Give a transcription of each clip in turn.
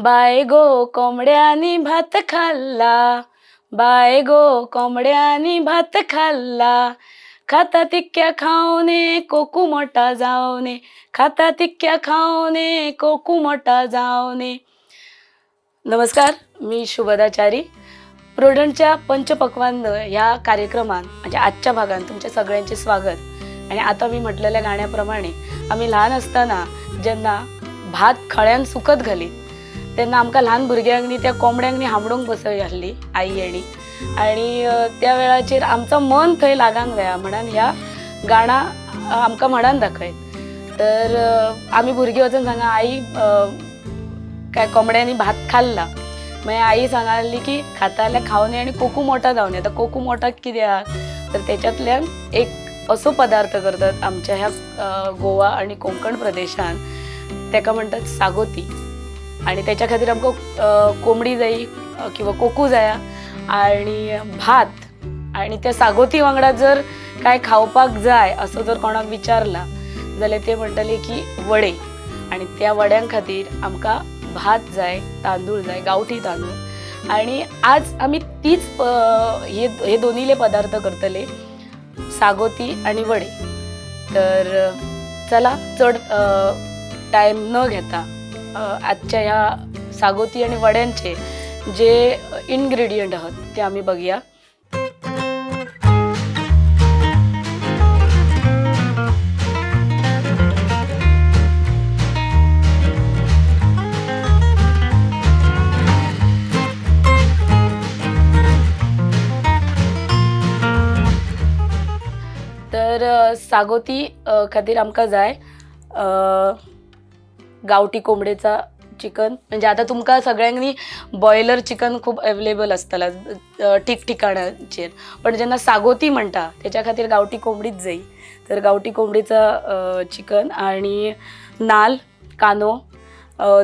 बाय गो कोंबड्यांनी भात खाल्ला, बाय गो कोंबड्यांनी भात खाल्ला, खाता तितक्या खावने कोकू मोठा जावने, खाता तितक्या खावने कोकू मोठा जावने। नमस्कार, मी शुभदाचारी। प्रुडंटच्या पंचपक्वान्न ह्या कार्यक्रमात म्हणजे आजच्या भागात तुमच्या सगळ्यांचे स्वागत। आणि आता मी म्हटलेल्या गाण्याप्रमाणे आम्ही ल्हान असताना जेन्ना भात खळ्यान सुकत घालीत तेन्ना आमकां ल्हान भुरग्यांनी त्या कोंबड्यांनी हांबडूंक बसय आहली आई आनी आणि त्या वेळाचेर आमचो मन थंय लागांक जाय म्हणून ह्या गाणा आमकां म्हणान दाखयत। तर आमी भुरगीं वचून सांगा आई काय कोंबड्यांनी भात खाल्ला, मागीर आई सांगाली की खाता जाल्यार खावं न्ही आनी कोकू मोठा जावं न्ही। आतां कोकू मोठा कित्याक तर तेच्यातल्यान एक असो पदार्थ करतात आमच्या ह्या गोवा आनी कोंकण प्रदेशान, तेका म्हणटात सागोती। आनी तेच्या खातीर आमकां कोंबडी जायी किंवा कोकू जाया आनी भात आनी त्या सागोती वांगडा जर काय खावपाक जाय असो जर कोणाक विचारला जाल्यार ते म्हणटले की वडे। आनी त्या वड्यां खातीर आमकां भात जाय, तांदूळ जाय, गांवठी तांदूळ। आनी आज आमी तीच हे दोनीले पदार्थ करतले, सागोती आनी वडे। तर चला चड टायम न घेता आजच्या ह्या सागोती आनी वड्यांचे जे इनग्रेडियंट आहात ते आमी बघूया। तर सागोती खातीर आमकां जाय गांवठी कोंबडेचा चिकन। म्हणजे आता तुमकां सगळ्यांनी बॉयलर चिकन खूब अवेलेबल आसतला ठिकठिकाणाचेर, पण जेन्ना सागोती म्हणटा तेच्या खातीर गांवठी कोंबडीच जाय। तर गांवठी कोंबडीचा चिकन आनी नाल, कांदो,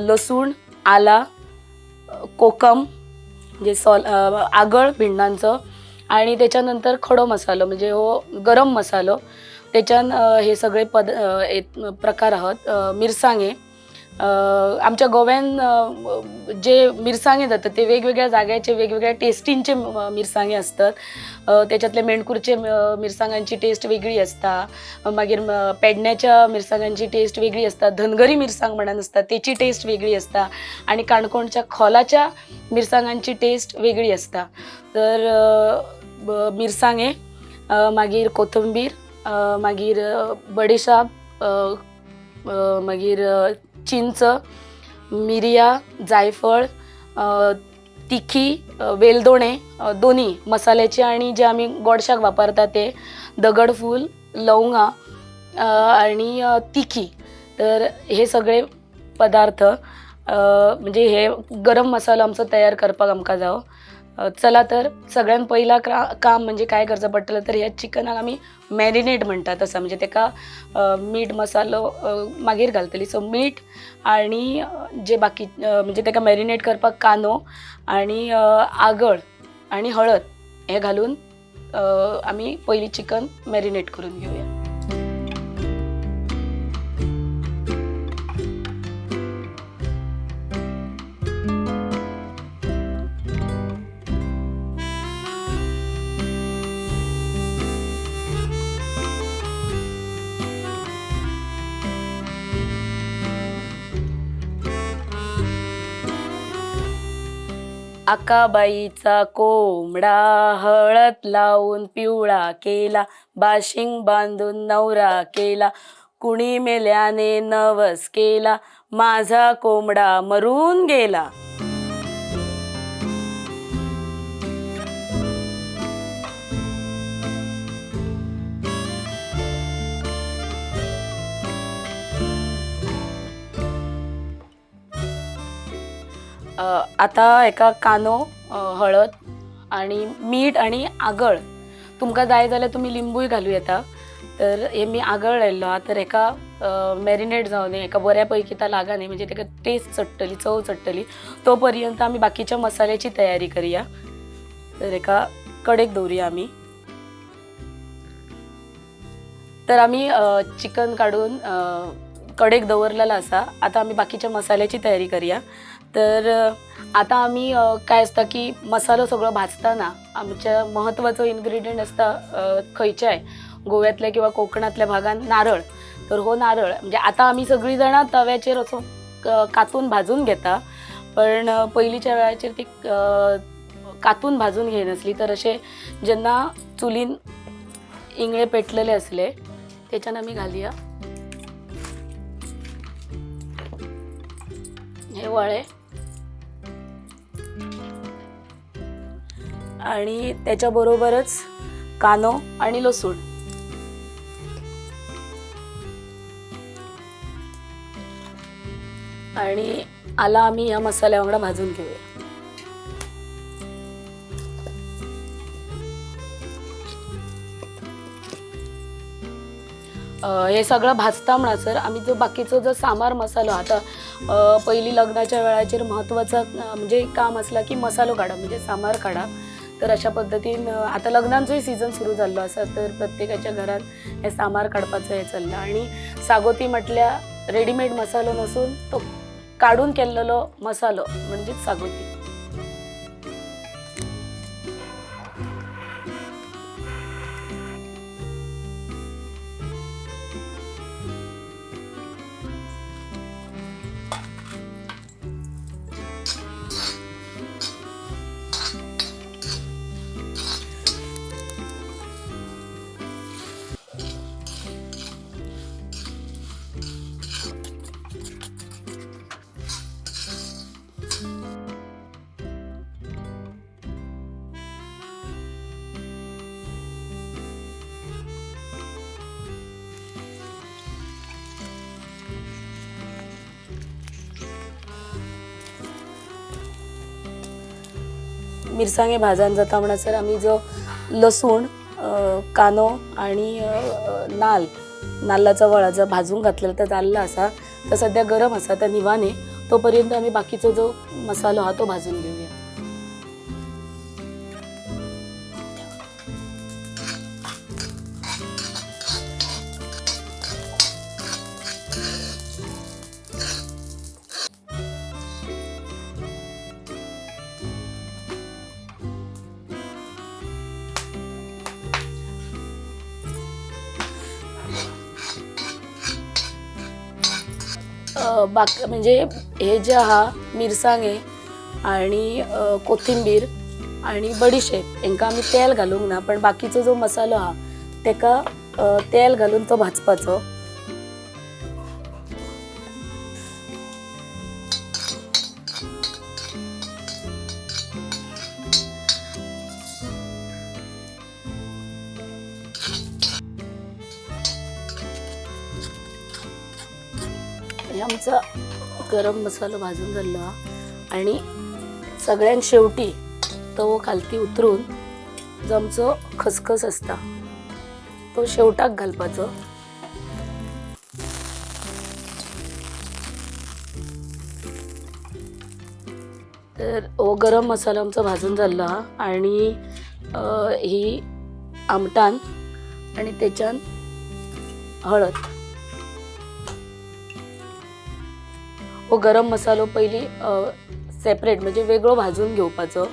लसूण, आला, कोकम म्हणजे सोल, आगळ भिंडांचो आणि त्याच्यानंतर खडो मसालो म्हणजे हो गरम मसालो। त्याच्यान हे सगळे प्रकार आहात। मिरसांगे, आमच्या गोव्यान जे मिरसांगे जातात ते वेगवेगळ्या जाग्याचे वेगवेगळ्या टेस्टींचे मिरसांगे असतात। त्याच्यातले मेणकूरचे मिरसांगांची टेस्ट वेगळी असता, मागीर पेडण्याच्या मिरसांगांची टेस्ट वेगळी असता, धनगरी मिरसांग म्हणून असता त्याची टेस्ट वेगळी असता आणि काणकोणच्या खोलाच्या मिरसांगांची टेस्ट वेगळी असता। तर मिरसांगे, मागीर कोथंबीर, मागीर बडीशाप, मागीर चिंच, मिरया, जायफळ, तिखी, वेलदोणे, दोन्ही मसाल्याचे आणि जे आमी गोडशाक वापरता ते, दगडफूल, लवंगां आणि तिखी। तर हे सगळे पदार्थ म्हणजे हे गरम मसालो आमचो तयार करपाक आमकां जावो। चला तर सगळ्यात पहिला काम म्हणजे काय करचं पडटलें तर ह्या चिकनाक आमी मॅरिनेट म्हणटा तसं, म्हणजे तेका मीठ मसालो मागीर घालतली। सो मीठ आणि जे बाकी म्हणजे तेका मॅरिनेट करपाक कांदो आणि आगळ आणि हळद हे घालून आमी पयलीं चिकन मॅरिनेट करून घेवया। आकाबाईचा कोंबडा हळद लावून पिवळा केला, बाशिंग बांधून नवरा केला, कुणी मेल्याने नवस केला, माझा कोंबडा मरून गेला। आता एका कांदो, हळद आणि मीठ आणि आगळ, तुमकां जाय जाल्यार तुमी लिंबूय घालूं येता। तर हे मी आगळ लायल्लो आहा, तर हेका मॅरिनेट जावं न्ही, हेका बऱ्या पैकी ता लागा न्ही, म्हणजे तेका टेस्ट चडटली, चव चडटली। तो पर्यंत आमी बाकीच्या मसाल्याची तयारी करया। तर हेका कडेक दवरुया आमी। तर आमी चिकन काडून कडेक दवरलेलो आसा। आता आमी बाकीच्या मसाल्याची तयारी करया। तर आतां आमी काय आसता की मसालो सगळो भाजतना आमच्या महत्वाचो इन्ग्रिडियंट आसता खंयच्याय गोव्यातल्या किंवा कोकणातल्या भागान नारळ. तर हो नारळ म्हणजे आतां आमी सगळीं जाणां तव्याचेर असो कातून भाजून घेता, पण पयलींच्या वेळाचेर ती कातून भाजून घेयनासली. तर अशें जेन्ना चुलीन इंगळे पेटलेले आसले तेच्यान आमी घालया हे वळे आणि त्याच्याबरोबरच कांदो आणि लसूण. आणि आला आमी ह्या मसाल्या वांगडा भाजून घेऊया. हे सगळं भाजता म्हणसर आमी जो बाकीचो जो सांबार मसालो आता पयलीं लग्नाच्या वेळाचेर म्हत्वाचो म्हणजे काम आसला की मसालो काडप म्हणजे सांबार काडप. तर अशा पद्दतीन आतां लग्नांचोय सिजन सुरू जाल्लो आसा, तर प्रत्येकाच्या घरान हे सांबार काडपाचो हें चल्लां. आनी सागोती म्हटल्यार रेडीमेड मसालो नसून तो काडून केल्लेलो मसालो म्हणजेच सागोती. मिरसांगे भाजान जाता म्हणसर आमी जो लसूण, कांदो आनी नाल, नाल्लाचो वळा जो भाजूंक घातलेलो तो जाल्लो आसा, तो सद्या गरम आसा, तो न्हिवाने तो पर्यंत आमी बाकीचो जो मसालो आहा तो भाजून घेवया. बाक म्हणजे हे जे आहा मिरसांगे आणि कोथिंबीर आणि बडिशेप हेंकां आमी तेल घालूंक ना, पण बाकीचो जो मसालो आहा तेका तेल घालून तो भाजपाचो. हे आमचा गरम मसालो भाजून जाल्लो आहा आणि सगळ्यान शेवटी तवो खालती उतरून जो आमचो खसखस आसता तो शेवटाक घालपाचो. तर हो गरम मसालो आमचो भाजून जाल्लो आहा आणि ही आमटान आणि तेच्यान हळद. हो गरम मसालो पयलीं सेपरेट म्हणजे वेगळो भाजून घेवपाचो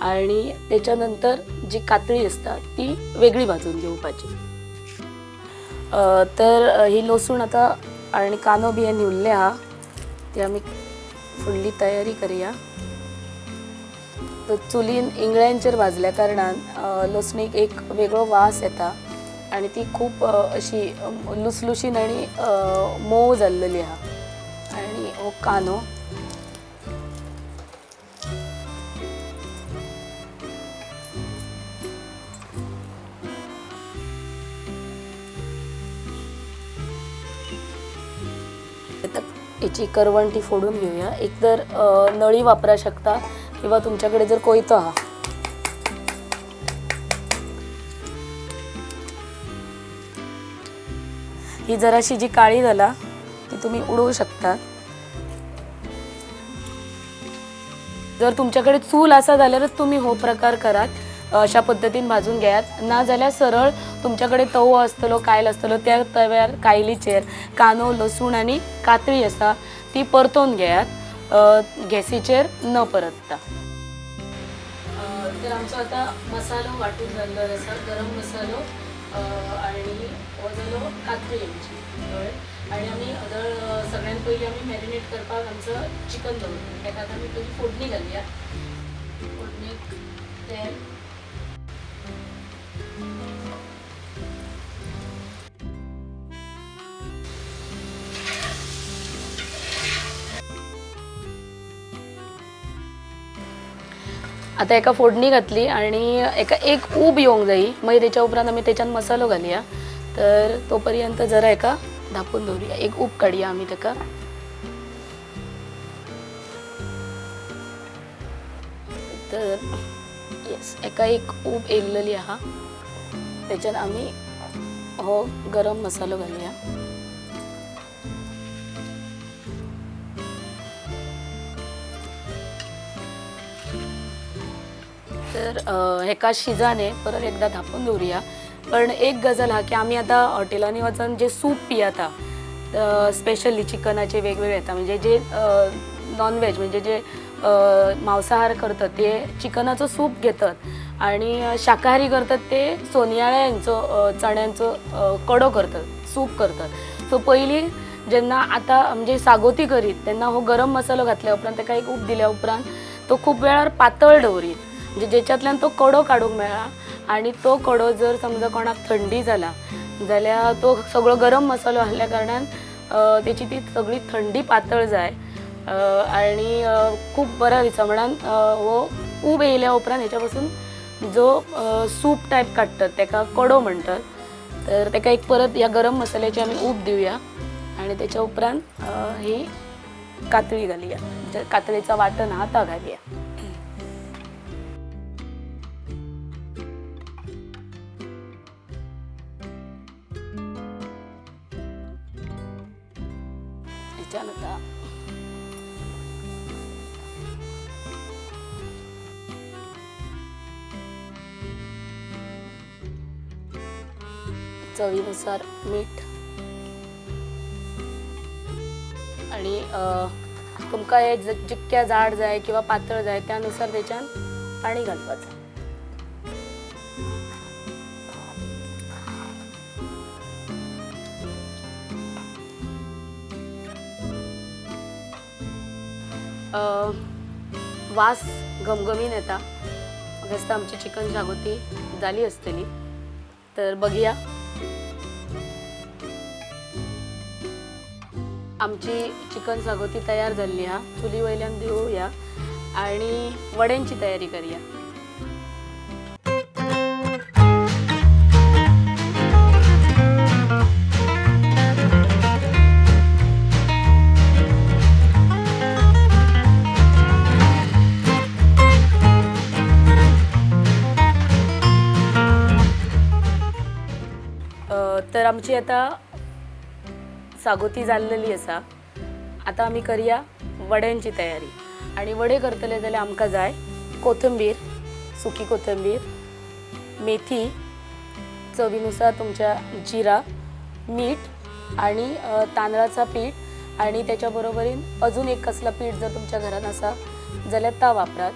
आणि त्याच्या नंतर जी कातळी आसता ती वेगळी भाजून घेवपाची. तर ही लसूण आतां आनी कांदो बी हे न्हिवल्ले आहा ती आमी फुडली तयारी करया. तर चुलीन इंगळ्यांचेर भाजल्या कारणान लसणीक एक वेगळो वास येता आणि ती खूब अशी लुसलुशीन आनी मोव जाल्लेली आहा. आणि हो कांदो आता याची करवंटी फोडून घेऊया. एक तर नळी वापरा शकता किंवा तुमच्याकडे जर कोयतो आहा ही जराशी जी काळी झाला ती तुम्ही उडवू शकता. जर तुमच्याकडे चूल आसा जाल्यारच तुम्ही हो प्रकार करात, अशा पद्दतीन भाजून घेयात. ना जाल्यार सरळ तुमच्याकडे तवो आसतलो, कायल आसतलो, त्या तव्यार कायलीचेर कांदो, लसूण आनी कातळी आसा ती परतोवन घेयात. गॅसीचेर न परतता. तर आमचो आतां मसालो वांटून जाल्लो आसा, गरम मसालो आनी हो जालो कातळी आमची, कळ्ळें. आनी आमी हदळ सगळ्यान पयलीं आमी मॅरिनेट करपाक आमचो चिकन दवरतले. ताका आतां आमी पयलीं फोडणी घालया. फोडणीक तेल, आतां एका फोडणी घातली आनी एका एक ऊब येवंक जायी, मागीर तेच्या उपरांत आमी तेच्यान मसालो घालया. तर तो पर्यंत जरा एका धांपून दवरुया, एक ऊब काडया आमी ताका. तर येस, एका एक ऊब येयल्लेली आहा. तेच्यान आमी हो गरम मसालो घालया. तर हेका शिजाने परत एकदा धांपून दवरुया. पण एक गजाल आहा की आमी आतां हॉटेलांनी वचून जे सूप पियेता, स्पेशली चिकनाचे वेगवेगळे येता, म्हणजे जे नॉनव्हेज म्हणजे जे मांसाहार करतात ते चिकनाचो सूप घेतात आनी शाकाहारी करतात ते सोनयाळ्यांचो चण्यांचो कडो करतात, सूप करतात. सो पयलीं जेन्ना आतां म्हणजे सागोती करीत तेन्ना हो गरम मसालो घातल्या उपरांत ताका एक ऊब दिल्या उपरांत तो खूब वेळार पातळ दवरीत, म्हणजे जेच्यातल्यान तो कडो काडूंक मेळ्ळा. आनी तो कडो जर समजा कोणाक थंडी जाला जाल्यार तो सगळो गरम मसालो आहल्या कारणान तेची ती सगळी थंडी पातळ जाय आनी खूब बऱ्या दिसा. म्हणान हो ऊब येयल्या उपरांत हेच्या पासून जो सूप टायप काडटात ताका कडो म्हणटात. तर ताका एक परत ह्या गरम मसाल्याची आमी ऊब दिवया आनी तेच्या उपरांत ही कातळी घालया, म्हणजे कातळीचा वाटण आहा ता घालया. हेच्यान आतां चवीनुसार मीठ आणि तुमकां हे जितक्या जाड जाय किंवा पातळ जाय त्यानुसार तेच्यान पाणी घालपाचें. वास घमघमीन येता. म्हाका दिसता आमची चिकन शागोती जाली आसतली. तर बघया आमची चिकन शागोती तयार जाल्ली आहा. चुली वयल्यान देवया आनी वड्यांची तयारी करया. तर आमची आतां सागोती जाल्लेली आसा. आतां आमी करया वड्यांची तयारी. आनी वडे करतले जाल्यार आमकां जाय कोथंबीर, सुकी कोथंबीर, मेथी, चवीनुसार तुमच्या जिरा, मीठ आणि तांदळाचा पीठ आणि त्याच्या बरोबरीन अजून एक कसला पीठ जर तुमच्या घरात आसा जाल्यार ता वापरात.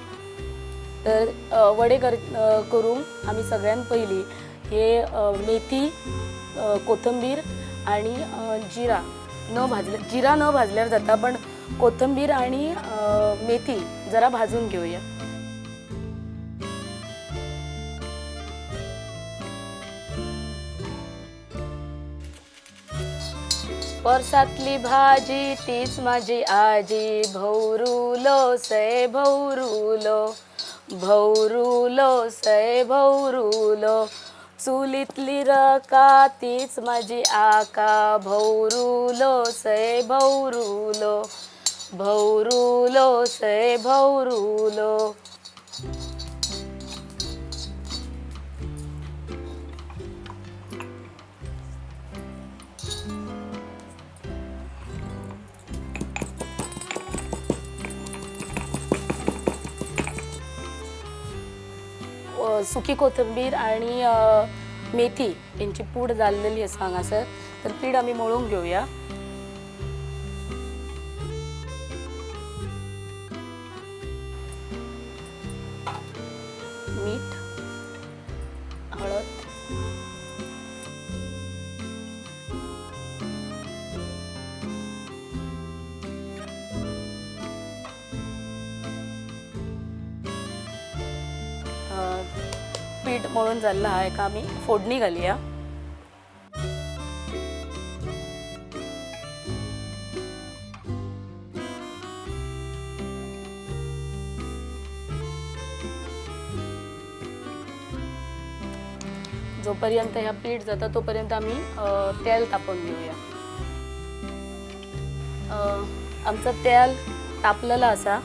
तर वडे करूंक आमी सगळ्यान पयलीं हे मेथी, कोथंबीर आणि जिरा न भाजले, जिरा न भाजल्यार जाता, पण कोथंबीर आणि मेथी जरा भाजून घेऊया. परसातली भाजी तीच माझी आजी, भौरुलो सै भौरुलो, भौरुलो सै भौरुलो, चुलीतली रका तीच माझी आका, भौरुलो सै भौरुलो, भौरुलो सै भौरुलो. सुकी कोथिंबीर आणि मेथी यांची पूड जाल्लेली आसा हांगासर. तर पीठ आमी मळून घेऊया. पीठ मळून जाल्लो आहा हेका आमी फोडणी घालया. जोपर्यंत ह्या पीठ जाता तोपर्यंत आमी तेल तापोवन घेवया. आमचो तेल तापलेलो आसा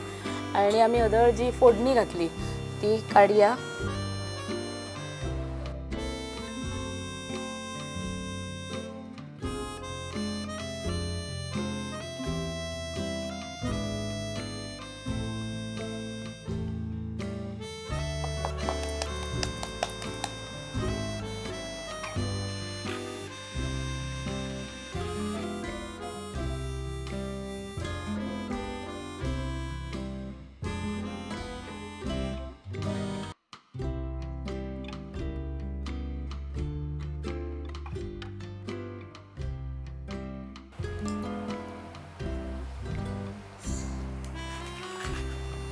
आनी आमी हदळ जी फोडणी घातली ती काडया.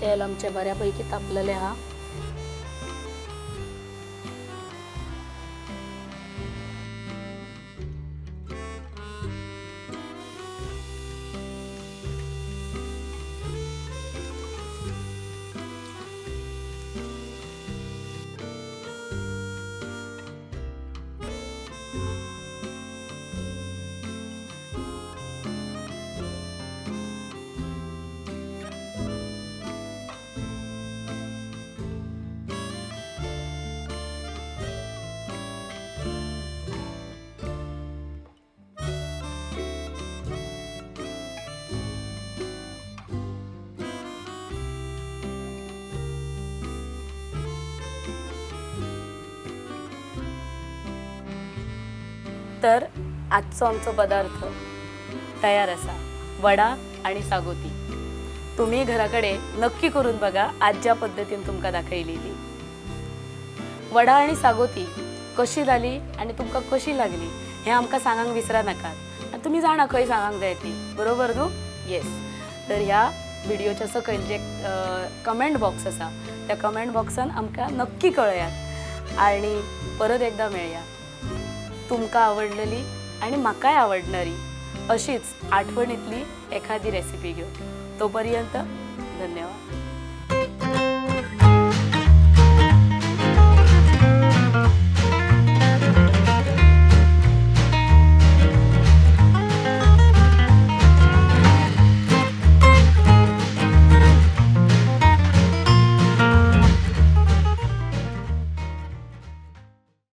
तेल आमचे बऱ्यापैकी तापलेले हा. तर आजचो आमचो पदार्थ तयार आसा, वडा आणि सागोती. तुम्ही घराकडे नक्की करून बघा आज ज्या पद्दतीन तुमकां दाखयली ती. वडा आणि सागोती कशी जाली आनी तुमकां कशी लागली हें आमकां सांगांक विसरा नाकात. आनी तुमी जाणा खंय सांगांक जाय ती, बरोबर न्हू? येस. तर ह्या व्हिडिओच्या सकयल जे कमेंट बॉक्स आसा त्या कमेंट बॉक्सान आमकां नक्की कळयात आनी परत एकदां मेळया. तुमकां आवडलेली आनी म्हाकाय आवडणारी अशीच आठवणीतली एखादी रेसिपी घेवन. तोपर्यंत धन्यवाद.